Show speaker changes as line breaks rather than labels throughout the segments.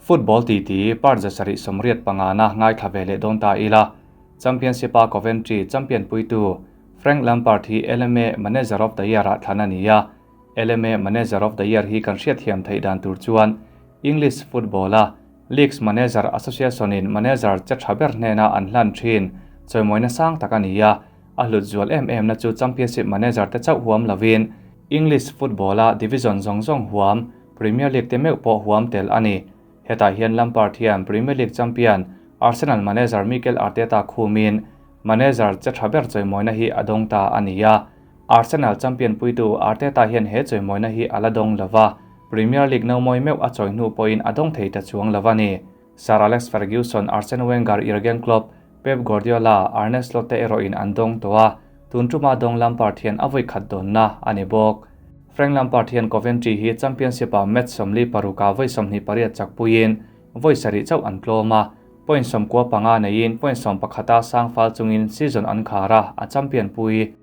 Football titi part 785 na ngaithla ve leh dawn ta ila. Championship a Coventry champion puitu Frank Lampard hi LMA Manager of the Year ah thlan a ni a. LMA Manager of the Year hi kan hriatthiam theih dan tur chuan English football a Leagues Manager Association in manager che tha ber hnena an hlan thin chawimawina sang tak a ni a. A hlut zual em em na chu Championship manager te chauh huam lovin English football a division zawng zawng huam Premier League te meuh pawh huam tel a ni. Hetah hian Lampard hian Premier League champion Arsenal manager Mikel Arteta khumin manager che tha ber chawimawina hi a dawng ta a ni a. Arsenal champion puitu Arteta hian he chawimawina hi a la dawng lova, Premier League nomawi meuh a chawi hnu pawhin a dawng thei ta chuang lo a ni. Sir Alex Ferguson, Arsene Wenger, Jurgen Klopp, Pep Guardiola, Arne Slot te erawhin an dawng tawh a, tun tuma dawng Lampard hian a vawi khat dawnna a ni bawk. Frank Lampard hian Coventry hi Championship-ah match 46 vawi 28 chakpuiin vawi sarih chauh an tlawm a, point 95 neiin point 11 sang fal chungin season an khar a, a champion pui.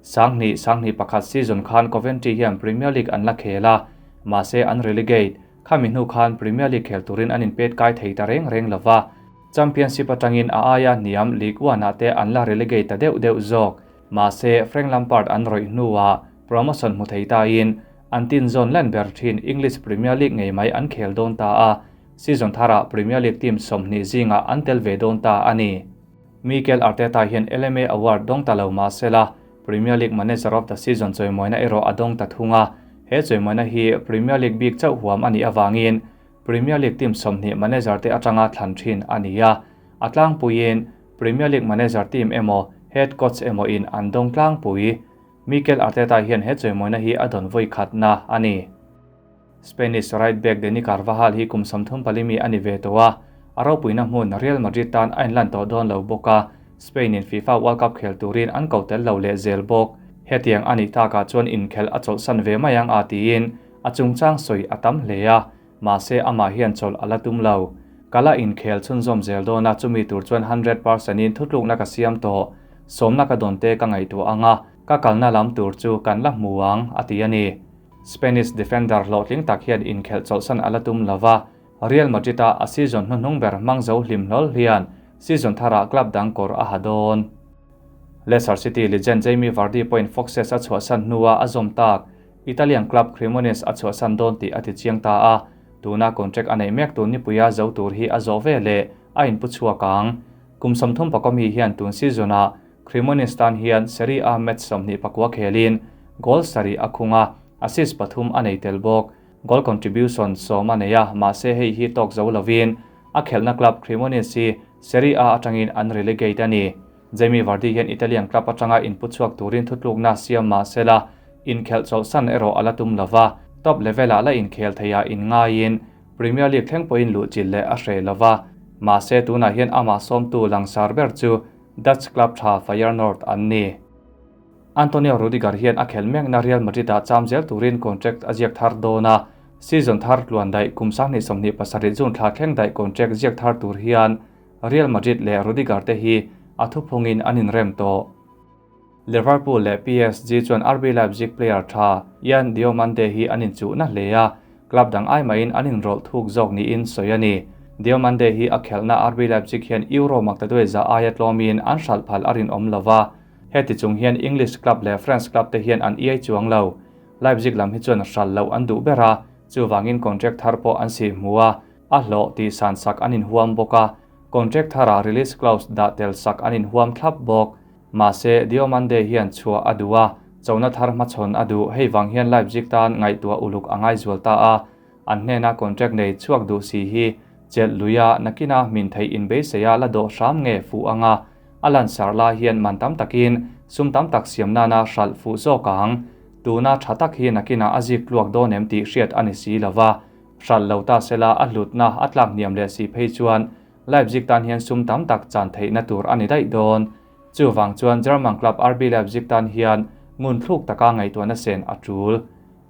20 21 season khan Coventry hian Premier League an la khel a, mahse an relegate. Khami hnu khan Premier League khel turin an inpet kai thei ta reng reng lova, Championship atangin a aia hniam League One-ah te an la relegate ta deuh deuh zawk. Mahse, Frank Lampard an rawih hnuah promotion hmu thei tain an tin zawn lan ber thin English Premier League ngei mai an khel dawn ta a, season tharah Premier League team 20 zingah an tel ve dawn ta a ni. Mikel Arteta hian LMA Award dawng ta lo mahsela Premier League Manager of the Season chawimawina erawh a dawng ta thung a, he chawimawina hi Premier League bik chauh huam a nih avangin Premier League team 20 manager te atanga thlan thin a ni a, a tlangpuiin Premier League manager team emaw head coach emaw in an dawng tlangpui. Mikel Arteta hian he chawimawina hi a dawn vawi khatna a ni. Spanish right back Dani Carvajal hi kum 34 mi a ni ve tawh a, a ropuina hmun Real Madrid tan a inlan tawh dawn lo bawk a, Spain in FIFA World Cup khel turin an ko tel lo leh zel bawk. Hetiang a nih takah chuan inkhel a chawlhsan ve mai ang a tiin a chungchang sawi a tam hle a, mahse amah hian chawlh a la tum lo. Kala inkhel chhunzawm zel dawn a, chumi tur chuan 100% in thutlukna ka siam tawh. Sawmna ka dawn te ka ngaihtuah ang a, ka kalna lam tur chu kan la hmu ang, a ti a ni. Spanish defender hlawhtling tak hian inkhelh chawlhsan a la tum lova, Real Madrid-a a season hnuhnung ber hmang zo hlim hlawl hian season tharah club dang kawr a ha dawn. Leicester City legend Jamie Vardy pawhin Foxes a chhuahsan hnua a zawm tak Italian club Cremonese a chhuahsan dawn tih a ti chiang ta a, tuna contract a neih mek tun nipuia zo tur hi a zawh ve leh a inpu chhuak ang. Kum 30 mi hian tun season-ah Cremonese tan hian Serie A match 29 khelin goal sarih a khung a, assist pathum a nei tel bawk. Goal contribution 10 a nei a, mahse hei hi tawk zo lovin a khelhna club Cremonese hi Serie A atangin an relegate a ni. Jamie Vardy hian Italian club atanga inpu chhuak turin thutlukna siam mahsela inkhelh chawlhsan erawh a la tum lova, top level-ah la inkhel theiah inngaiin Premier League thleng pawhin luh chilh leh a hreh lova, mahse tunah hian amah sawmtu langsar ber chu Dutch club tha Feyenoord an ni. Antonio Rudiger hian a khel mekna Real Madrid-ah cham zel turin contract a ziak thar dawn a, season thar tluan daih kum 2027 June thla thleng daih contract ziak thar tur hian Real Madrid leh Rudiger te hi a thuphungin an inrem tawh. Liverpool leh PSG chuan RB Leipzig player tha Yan Diomande hi an inchuhna hle a, club dang ai maiin an inrawlh thuk zawk niin sawi a ni. Diomande hi a khelhna RB Leipzig hian Euro maktaduai za aia tlawmin an hralh phal a rinawm lova, heti chung hian English club leh French club te hian an iai chuang lo. Leipzig lam hi chuan hralh loh an duh ber a, chuvangin contract thar pawh an sih hmu a, a hlawh tih san sak an inhuam bawk a, contract tharah release clause dah tel sak an inhuam thlap bawk. Mahse, Diomande hian chhuah a duh a, chona thar hmachhawn a duh, hei vang hian Leipzig tan ngaihtuah uluk a ngai zual ta a, an hnena contract nei chhuak duh si hi chelh luia nakina min theih inbeiseia la dawh hram nge fuh anga a lansar lai hian man tam takin sum tam tak siam nana hralh fuh zawk ang. Tuna tha tak hi nakina a zik tluak dawn em tih hriat a ni si lova, hralh lo ta sela a hlutna a tlak hniam leh si phei chuan Leipzig tan hian sum tam tak chan theihna tur a ni daih dawn. Chuvang chuan German club RB Leipzig tan hian ngun thluk taka ngaihtuahna sen a tul.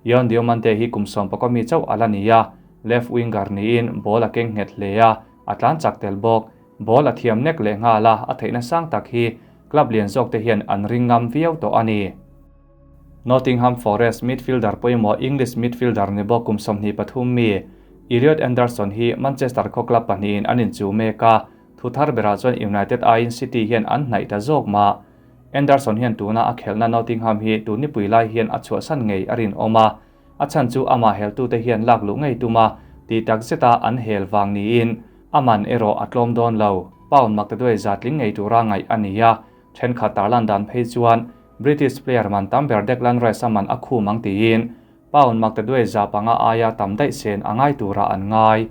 Yon Diomande hi kum 11 mi chauh a la ni a, left winger niin ball a keng nghet hle a, a tlan chak tel bawk. Ball a thiam nek leh nghal a, a theihna sang tak hi club lian zawk te hian an ring ngam viau tawh a ni. Nottingham Forest midfielder pawimawh English midfielder ni bawk kum 23 mi Elliot Anderson hi Manchester khaw club pahnihin an inchuh mek a, thu thar berah chuan United aiin City hian an hnaih ta zawk mah. Anderson hian tuna a khelhna Nottingham hi tun nipui lai hian a chhuahsan ngei a rinawm a, a chhan chu amah heltute hian lak luh ngei tum a tih tak zeta an hel vang niin a man erawh a tlawm dawn lo. Pound maktaduai za tling ngei tura ngaih a ni a, thenkhat tarlan dan phei chuan British player man tam ber Declan Rice a man a khum ang tiin Pound maktaduai za panga aia tam daih sen a ngai turah an ngai.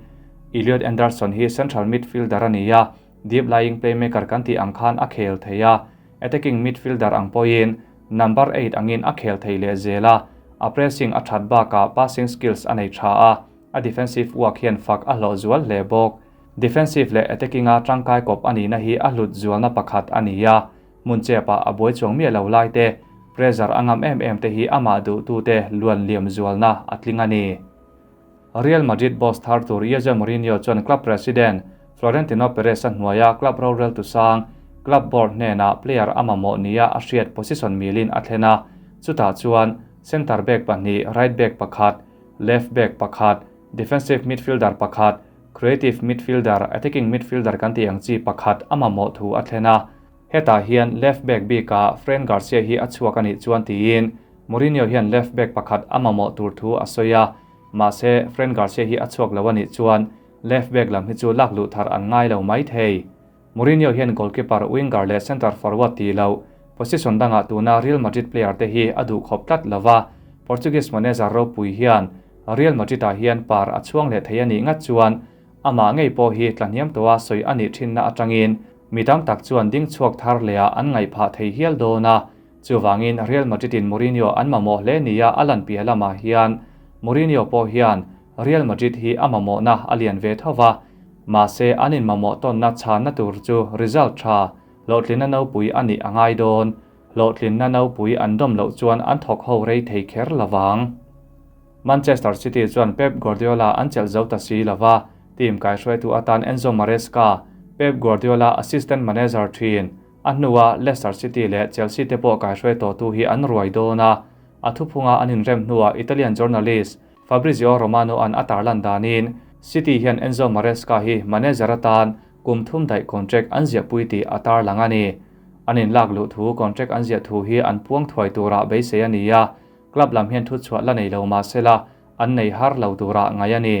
Elliot Anderson hi central midfielder a ni a, deep lying playmaker kan tih ang khan a khel thei a, attacking midfielder ang pawhin number eight angin a khel thei leh zel a, a pressing a that bakah passing skills a nei tha a, a defensive work hian fak a hlawh zual hle bawk. Defensive leh attacking-a tangkai kawp a nihna hi a hlut zualna pakhat a ni a, hmun chepah a buai chuang miah lo lai te, pressure a ngam em em te hi amah duhtute luan liam zualna a tling a ni. Real Madrid boss thar tur Jose Mourinho chuan club president Florentino Perez-a hnuaia club roreltu sang, club board hnenah player a mamawh nia a hriat position milin a thlen a, chutah chuan centre back pahnih, right back pakhat, left back pakhat, defensive midfielder pakhat, creative midfielder, attacking midfielder kan tih ang chi pakhat a mamawh thu a thlen a. Hetah hian left back bikah Fran Garcia hi a chhuak a nih chuan tiin Mourinho hian left back pakhat a mamawh tur thu a sawi a, mahse Fran Garcia hi a chhuak lo a nih chuan left back lam hi chu lak luh thar an ngai lo mai thei. Mourinho hian goalkeeper, winger leh centre forward tih loh position dangah tuna Real Madrid player te hi a duh khawp tlat lo va, Portuguese manager ropui hian Real Madrid ah hian par a chhuang leh thei a nih ngat chuan amah ngei pawh hi tlahniam tawha sawi a nih thinna atangin mi tam tak chuan ding chhuak thar leh ah an ngaih phah thei hial dawn a. Chuvangin Real Madrid in Mourinho an mamawh hle nia a lan piah lamah hian Mourinho pawh hian Real Madrid hi a mamawhna a lian ve tho va, mahse an inmamawh tawnna chhanna tur chu result tha, hlawhtlinna nopui a nih a ngai dawn. Hlawhtlinna nopui an dawm loh chuan an thawk ho rei thei kher lo vang. Manchester City chuan Pep Guardiola an chelh zo ta si lo va, team kaihruaitu atan Enzo Maresca, Pep Guardiola assistant manager thin, a hnua Leicester City leh Chelsea te pawh kaihruai tawhtu hi an ruai dawn a, a thuphunga an inrem hnuah Italian journalist Fabrizio Romano-a'n a tarlan danin City hian Enzo Maresca hi manager atan kum thum daih contract an ziahpui tih a tarlang a ni. An inlak luh thu contract an ziah thu hi an puang thuai turah beisei a ni a, club lam hian thuchhuah la nei lo mah sela an nei har lo turah ngaih a ni.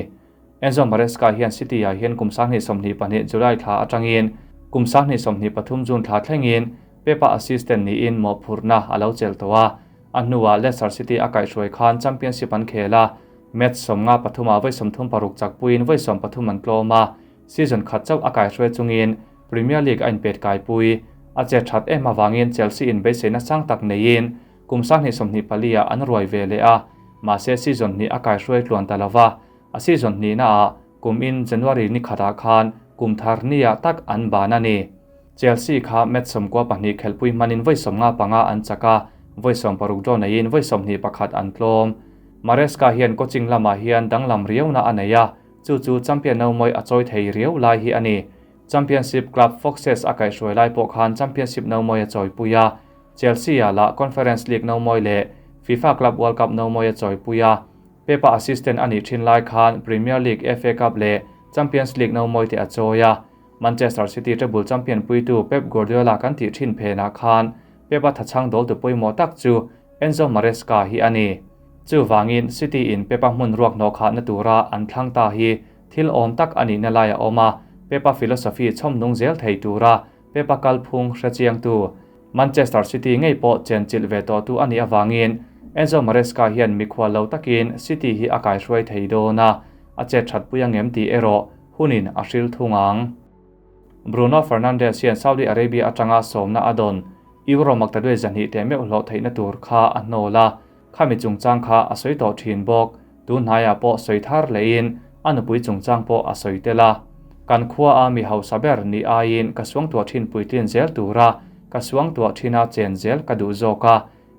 Enzo Maresca hian City-ah hian kum 2022 July thla atangin kum 2023 June thla thlengin Pepa assistant niin mawhphurhna a lo chelh tawh a. A hnuah Leicester City a kaihhruai khan Championship an khel a, match 53 ah vawi 36 chakpuiin vawi 13 an tlawm a, season khat chauh a kaihhruai chungin Premier League a inpet kaipui. A che that em avangin Chelsea in beiseina sang tak neiin kum 2024 ah an ruai ve leh a, mahse season hnih a kaihhruai tluan ta lova, a season hnihnaah kum in January ni khatah khan kum thar nia tak an ban a ni. Chelsea kha match 92 khelpui hmanin vawi 55 an chak a, vawi 60 draw neiin vawi 21 an tlawm. Maresca hian coaching lamah hian danglam riauna a nei a, chu chu champion no mawi a chawi thei riau lai hi a ni. Championship club Foxes a kaihhruai lai pawh khan Championship no mawi a chawipui a, Chelsea-ah lah Conference League no mawi leh FIFA Club World Cup no mawi a chawipui a. Pepa assistant a nih thin lai khan Premier League, FA Cup leh Champions League no mawi te a chawi a. Manchester City treble champion puitu Pep Guardiola kan tih thin phenah khan Pepa thachhang dawltu pawimawh tak chu Enzo Maresca hi a ni. Chuvangin City in Pepa hmun ruak hnawh khahna tura an thlang ta hi thil awm tak a nihna lai a awm a, Pepa philosophy chhawm nung zel thei tura Pepa kalphung hrechiangtu Manchester City ngei pawh chenchilh ve tawhtu a nih avangin Enzo Maresca hian mikhual lo takin City hi a kaihruai thei dawn a, a chet thatpui angem tih erawh hunin a hril thung ang. Bruno Fernandes hian Saudi Arabia atanga sawmna a dawn Euro maktaduai zahnih teh meuh hlawh theihna tur kha a hnawl a, khami chungchang kha a sawi tawh thin bawk. Tun hnaiah pawh sawi thar lehin a nupui chungchang pawh a sawi tel a. Kan khua a mi hausa ber ni aiin ka suangtuah thin puitlin zel tura ka suangtuah thina chen zel ka duh zawk a,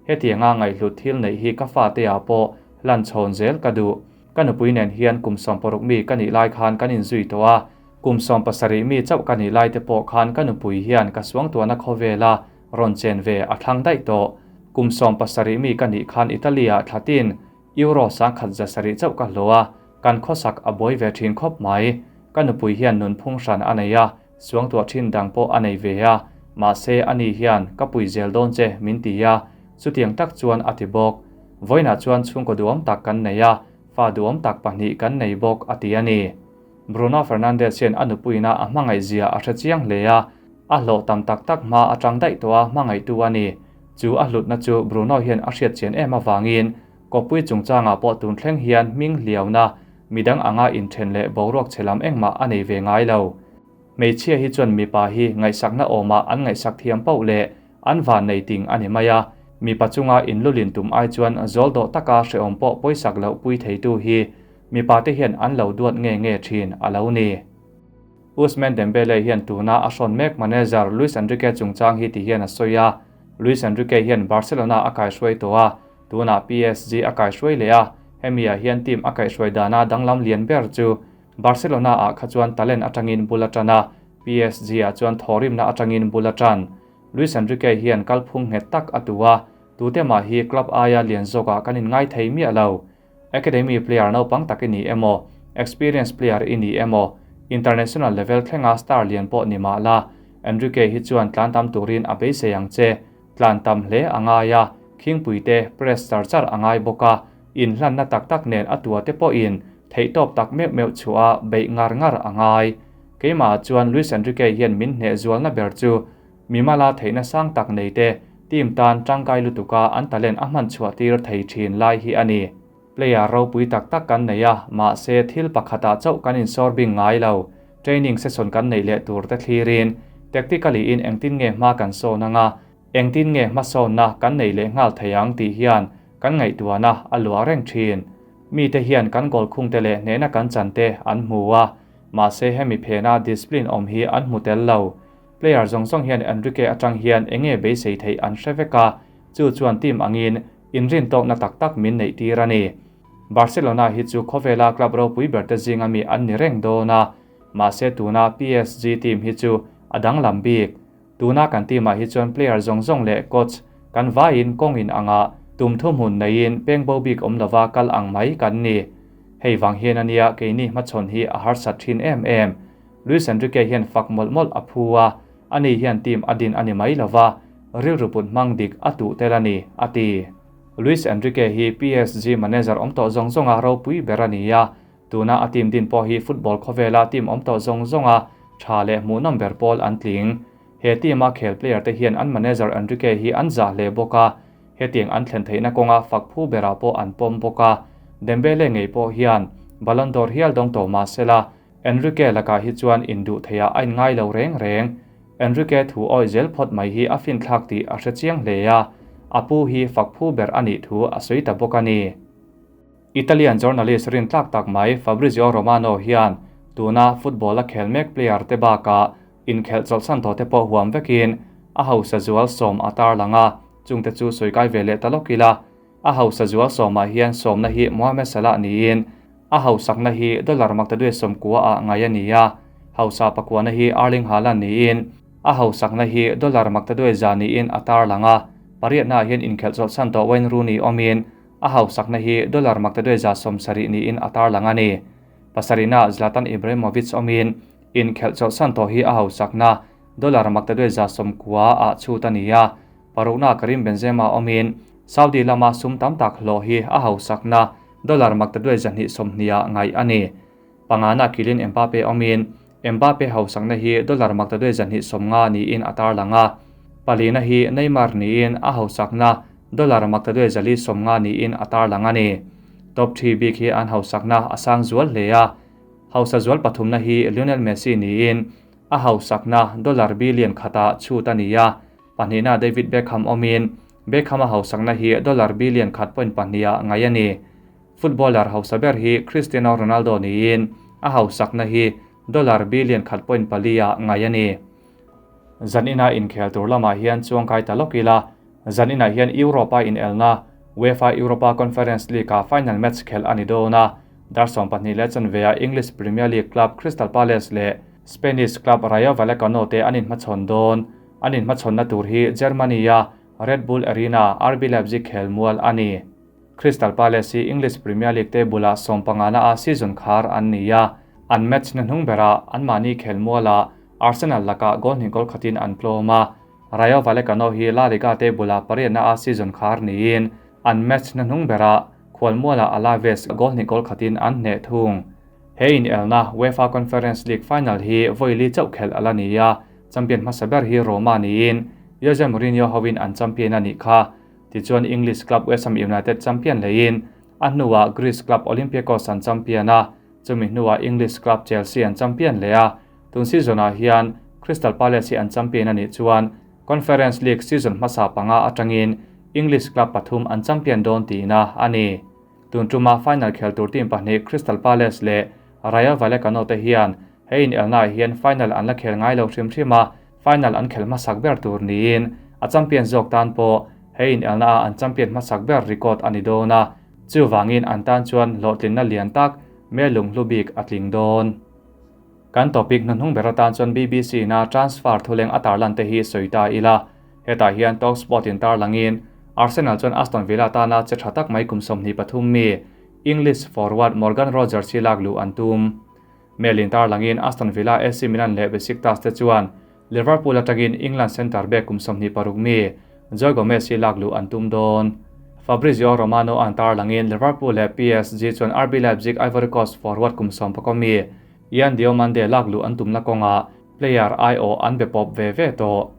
hetianga ngaihhlut thil neih hi ka fate-ah pawh lan chhawn zel ka duh. Ka nupui nen hian kum 60 mi ka nih lai khan kan inzui tawh a, kum 17 mi chauh ka nih lai te pawh khan ka nupui hian ka suangtuahna khawvela rawn chen ve a thlang daih tawh. Kum 17 mi ka nih khan Italy-ah thlatin Euro 1,100 chauh ka hlawh a, Kan khawsak a buai ve thin khawp mai. Ka nupui hian nunphung hran a nei a, suangtuah thin dang pawh a nei ve a, mahse ani hian ka pui zel dawn che min ti a, chutiang tak chuan a ti bawk. Vawiinah chuan chhungkaw duhawm tak kan nei a, fa duhawm tak pahnih kan nei bawk a ti a ni. Bruno Fernandes hian a nupuina a hmangaihzia a hre chiang hle a, a hlawh tam tak tak hma atang daih tawh a hmangaihtu a ni. Chu a hlutna chu Bruno hian a hriat chian em avangin kawppui chungchangah pawh tun thleng hian hming hliauna midang anga inthen leh boruak chhe lam engmah a nei ve ngai lo. Hmeichhia hi chuan mipa hi ngaihsakna awmah an ngaihsak thiam pauh leh an van nei ting a ni mai a, mipa chunga inlulin tum ai chuan zawl dawh taka hrehawm pawh pawisak loh pui theitu hi mipa te hian an lo duat nge nge thin a lo ni. Ousmane Dembele hian tuna a hrawn mek manager Luis Enrique chungchang hi ti hian a sawi a, Luis Enrique hian Barcelona a kaihruai tawh a, tunah PSG a kaihruai leh a, hemi ah hian team a kaihruai dana danglam lian ber chu Barcelona ah kha chuan talent atangin bul a tan a, PSG ah chuan thawhrimna atangin bul a tan. Luis Enrique hian kalphung nghet tak a tu a, tute mah hi club aia lian zawkah kan inngai thei miah lo. Academy player naupang tak i ni emaw, experience player i ni emaw, international level thlenga star lian pawh ni mah la, Enrique hi chuan tlan tam turin a beisei ang che. Tlan tam hle a ngai a, khingpuite press char char a ngai bawk a, inhlanna tak tak nen a tuate pawhin theihtawp tak meuh meuh chhuah a beih ngar ngar a ngai. Keimahah chuan Luis Enrique hian min hneh zualna ber chu mimala theihna sang tak neite team tan tangkai lutuka an talent a hman chhuah tir thei thin lai hi a ni. Player ropui tak tak kan nei a, mahse thil pakhatah chauh kan insawr bing ngai lo. Training session kan neih leh tur te thlirin tactically in engtin nge hma kan sawn anga, engtin nge hmasawnna kan neih leh nghal thei ang tih hian kan ngaihtuahna a luah reng thin. Mite hian kan goal khungte leh hnehna kan chan te an hmu a, mahse hemi phena discipline awm hi an hmu tel lo. Player zawng zawng hian Enrique atang hian enge beisei theih an hre vek a, chu chuan team angin inrintawkna tak tak min neih tir a ni. Barcelona hi chu khawvela club ropui berte zinga mi an ni reng dawn a, mahse tuna PSG team hi chu a danglam bik. Tuna kan team ah hi chuan player zawng zawng leh coach kan vaiin kawng in anga tum thuhmun neiin pengbo bik awm lova kal ang mai kan ni. Hei vang hian ania keini hmachhawn hi a harsat thin em em. Luis Enrique hian fak mawlh mawlh a phu a, ani hian team a din a ni mai lova, rilru put hmang dik a tuh tel a ni, a ti. Luis Enrique hi PSG manager awm tawh zawng zawnga ropui ber a ni a, tuna a team din pawh hi football khawvela team awm tawh zawng zawnga tha leh hmuhnawm ber pawl an tling. He team-a khel player te hian an manager Enrique hi an zah hle bawk a, hetiang an thlen theihna kawnga fak phu berah pawh an pawm bawk a, Dembele ngei pawh hian Ballon d'Or hial dawng tawh mah sela, Enrique lakah hi chuan induh theiah a inngai lo reng reng. Enrique thu awih zel phawt mai hi a finthlak tih a hre chiang hle a, a pu hi fak phu ber a nih thu a sawi ta bawk a ni. Italian journalist rintlak tak mai Fabrizio Romano hian tuna football a khel mek player te bakah inkhelh chawlhsan tawh te pawh huam vekin a hausa zual sawm a tarlang a, chungte chu sawi kai ve leh ta lawk ila. A hausa zual sawmah hian sawmna hi Mohamed Salah niin a hausakna hi dollar maktaduai sawmkua ah ngai a ni a, hausa pakuana hi Erling Haaland niin a hausakna hi dollar maktaduai za niin a tarlang a, pariatnaah hian inkhelh chawlhsan tawh Wayne Rooney awmin a hausakna hi dollar maktaduai za 70 niin a tarlang a ni. Pasarihnaah Zlatan Ibrahimovic awmin inkhelh chawlhsan tawh hi a hausakna dollar maktaduai za 90 ah chhut a ni a, Parukna Karim Benzema awmin Saudi lama sum tam tak hlawh hi a hausakna dollar maktaduai 220 ah ngaih a ni. Pangana Kylian Mbappe awmin Mbappe hausakna hi dollar maktaduai 250 niin a tarlang a. Palina hi Neymar niin a hausakna dollar maktaduai 450 niin a tarlang a ni. Top 3 bik hi an hausakna a sang zual hle a. Hausa zual pathumna hi Lionel Messi niin a hausakna dollar billion khata chhut a ni a. Pahnihna David Beckham awmin Beckham-a hausakna hi dollar billion khat point pahniha ngaih a ni. Footballer hausa ber hi Cristiano Ronaldo niin a hausakna hi dollar billion khat point palia ngaih a ni. Zanina inkhel tur lamah hian chuangkai ta lawk ila, zaninah hian Europe-a inelna UEFA Europa Conference League-a final match khelh a ni dawn a, dar 12 leh chanve-ah English Premier League club Crystal Palace leh Spanish club Rayo Vallecano te an inhmachhawn dawn. An inhmachhawnna tur hi Germany-a Red Bull Arena, RB Leipzig khelmual a ni. Crystal Palace hi English Premier League table-ah sawmpangana a season khar an ni a, an match na hnung berah anmahni khelmualah Arsenal lakah goal hnih goal khatin an tlawm a, Rayo Vallecano hi La Liga table-ah pariatna a season khar niin an match na hnung berah khualmualah Alaves goal hnih goal khatin an hneh thung. He inelna UEFA Conference League final hi vawi li chauh khelh a la ni a, champion hmasa ber hi Roma niin Jose Mourinho hoin an champion a nih kha. Tichuan English club West Ham United champion leiin a hnuah Greece club Olympiakos an champion a, chumi hnuah English club Chelsea an champion leh a, tun season-ah hian Crystal Palace hi an champion a nih chuan Conference League season hmasa panga atangin English club pathum an champion dawn tihna a ni. Tun tuma final khel tur team pahnih Crystal Palace leh Rayo Vallecano te hian he inelnaah hian final an la khel ngai lo hrim hrim a, final an khel hmasak ber tur niin a champion zawk tan pawh he inelnaah an champion hmasak ber record a ni dawn a, chuvangin an tan chuan hlawhtlinna lian tak Melung hlu bik a tling dawn. Kan topic hnuhnung ber atan chuan BBC ina transfer thuleng a tarlan te hi sawi ta ila. Hetah hian Talksport in tarlangin Arsenal chuan Aston Villa tana che tha tak mai kum 23 mi English forward Morgan Rogers hi lak luh an tum. Mail in tarlangin Aston Villa, AC Milan leh Besiktas te chuan Liverpool atangin England centre back kum 26 mi Joe Gomez hi lak luh an tum dawn. Fabrizio Romano an tarlangin Liverpool leh PSG chuan RB Leipzig Ivory Coast forward kum 11 mi Yan Diomande lak luh an tumna kawnga player aiawh an be pawp ve ve tawh.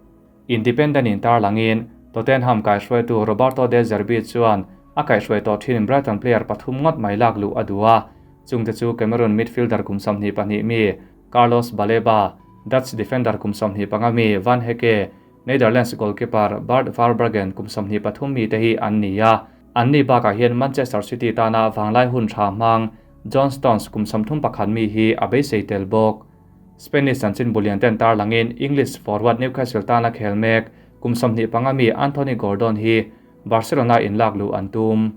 Independent in tarlangin Tottenham kaihruaitu Roberto De Zerbi chuan a kaihruai tawh thin Brighton player pathum ngawt mai lak luh a duh a, chungte chu Cameroon midfielder kum 22 mi Carlos Baleba, Dutch defender kum 25 mi Van Hecke, Netherlands goalkeeper Bart Verbruggen kum 23 mi te hi an ni a, an ni bakah hian Manchester City tana vanglai hun tha hmang John Stones kum 31 mi hi a beisei tel bawk. Spanish chanchin bulian ten tarlangin English forward Newcastle tana khel mek kum 25 mi Anthony Gordon hi Barcelona in lak luh an tum.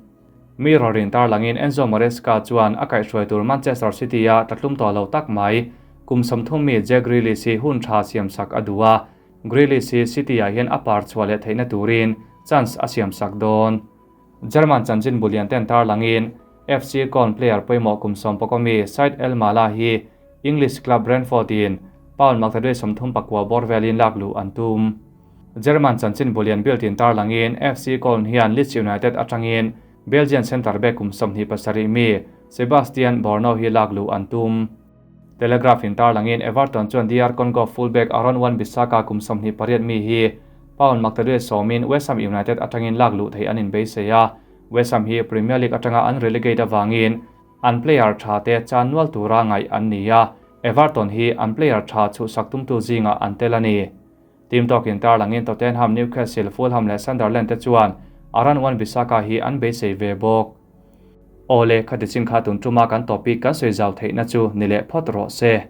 Mirror in tarlangin Enzo Maresca chuan a kaihhruai tur Manchester City a tlatlum tawh lo tak mai kum 30 mi Jack Grealish hi hun tha siam sak a duh a, Grealish hi City ah hian a par chhuah leh theihna turin chance a siam sak dawn. German chanchin bulian ten tarlangin FC Köln player pawimawh kum 11 mi Said El Mala hi English club Brentford in Paul Magtadui 34 bawr velin lak luh an tum. German chanchin bulian Bild in tarlangin FC Köln hian Leeds United atangin Belgian centre back kum 27 mi Sebastian Bornauw hi lak luh an tum. Telegraph in tarlangin Everton chuan DR Congo fullback Aaron Wan-Bissaka kum 28 mi hi Paul Magtadui sawmin West Ham United atangin lak luh thei an inbeisei a, West Ham hi Premier League atanga an relegate awangin an player tha te chan nual tura ngaih an ni a, Everton hi an player tha chhuhsak tumtu zinga an tel a ni. Team talk in tarlangin Tottenham, Newcastle, Fulham leh Sunderland te chuan Aaron Wan-Bissaka hi an beisei ve bawk. Awle, khati chin kha tun tuma kan topic kan sawi zau theihna chu ni leh phawt rawh se.